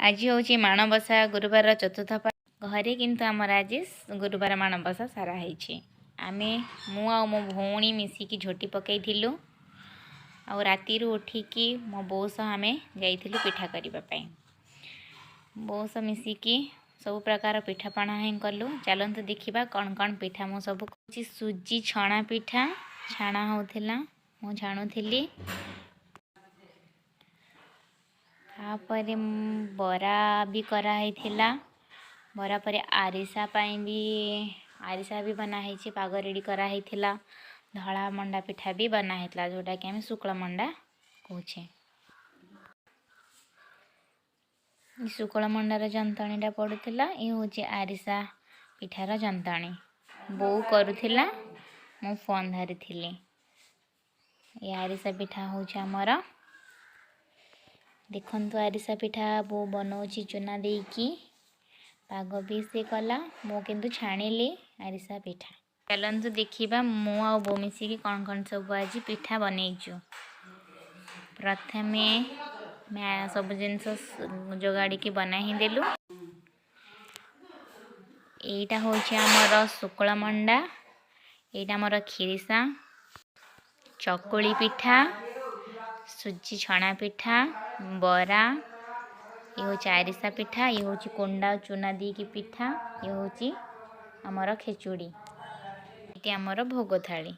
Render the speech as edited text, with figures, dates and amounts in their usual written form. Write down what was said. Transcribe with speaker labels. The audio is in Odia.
Speaker 1: ଆଜି ହେଉଛି ମାଣବସା ଗୁରୁବାରର ଚତୁର୍ଥ ପାଳି। ଘରେ କିନ୍ତୁ ଆମର ଆଜି ଗୁରୁବାର ମାଣବସା ସାରା ହେଇଛି। ଆମେ, ମୁଁ ଆଉ ମୋ ଭଉଣୀ ମିଶିକି ଝୋଟି ପକାଇଥିଲୁ ଆଉ ରାତିରୁ ଉଠିକି ମୋ ବୋଉ ସହ ଆମେ ଯାଇଥିଲୁ ପିଠା କରିବା ପାଇଁ। ବୋଉ ସହ ମିଶିକି ସବୁ ପ୍ରକାର ପିଠାପଣା ହିଁ କଲୁ। ଚାଲନ୍ତୁ ଦେଖିବା କ'ଣ କ'ଣ ପିଠା ମୁଁ ସବୁ କରୁଛି। ସୁଜି ଛଣା ପିଠା ଛାଣା ହେଉଥିଲା, ମୁଁ ଛାଣୁଥିଲି। ତାପରେ ବରା ବି କରାହେଇଥିଲା। ବରା ପରେ ଆରିସା ପାଇଁ ବି, ଆରିସା ବି ବନା ହେଇଛି, ପାଗ ରେଡ଼ି କରାହେଇଥିଲା। ଧଳା ମଣ୍ଡା ପିଠା ବି ବନା ହେଇଥିଲା, ଯେଉଁଟାକି ଆମେ ଶୁକ୍ଳ ମଣ୍ଡା କହୁଛେ। ଶୁକ୍ଳ ମଣ୍ଡାର ଯନ୍ତଣୀଟା ପଡ଼ୁଥିଲା। ଇଏ ହେଉଛି ଆରିସା ପିଠାର ଯନ୍ତଣୀ। ବୋଉ କରୁଥିଲା, ମୁଁ ଫୋନ୍ ଧରିଥିଲି। ଏ ଆରିସା ପିଠା ହେଉଛି ଆମର। ଦେଖନ୍ତୁ, ଆରିସା ପିଠା ବୋଉ ବନଉଛି ଚୁନା ଦେଇକି। ପାଗ ବି ସେ କଲା, ମୁଁ କିନ୍ତୁ ଛାଣିଲି ଆରିସା ପିଠା। ଚାଲନ୍ତୁ ଦେଖିବା ମୁଁ ଆଉ ବୋଉ ମିଶିକି କ'ଣ କ'ଣ ସବୁ ଆଜି ପିଠା ବନେଇଛୁ। ପ୍ରଥମେ ସବୁ ଜିନିଷ ଯୋଗାଡ଼ିକି ବନା ହିଁ ଦେଲୁ। ଏଇଟା ହେଉଛି ଆମର ଶୁକ୍ଳ ମଣ୍ଡା, ଏଇଟା ଆମର ଖିରିସା, ଚକୁଳି ପିଠା, ସୁଜି ଛଣା ପିଠା, ବରା, ଇଏ ହେଉଛି ଆରିସା ପିଠା, ଇଏ ହେଉଛି କୁଣ୍ଡା ଚୁନା ଦେଇକି ପିଠା, ଇଏ ହେଉଛି ଆମର ଖେଚୁଡ଼ି, ଏଠି ଆମର ଭୋଗ ଥାଳି।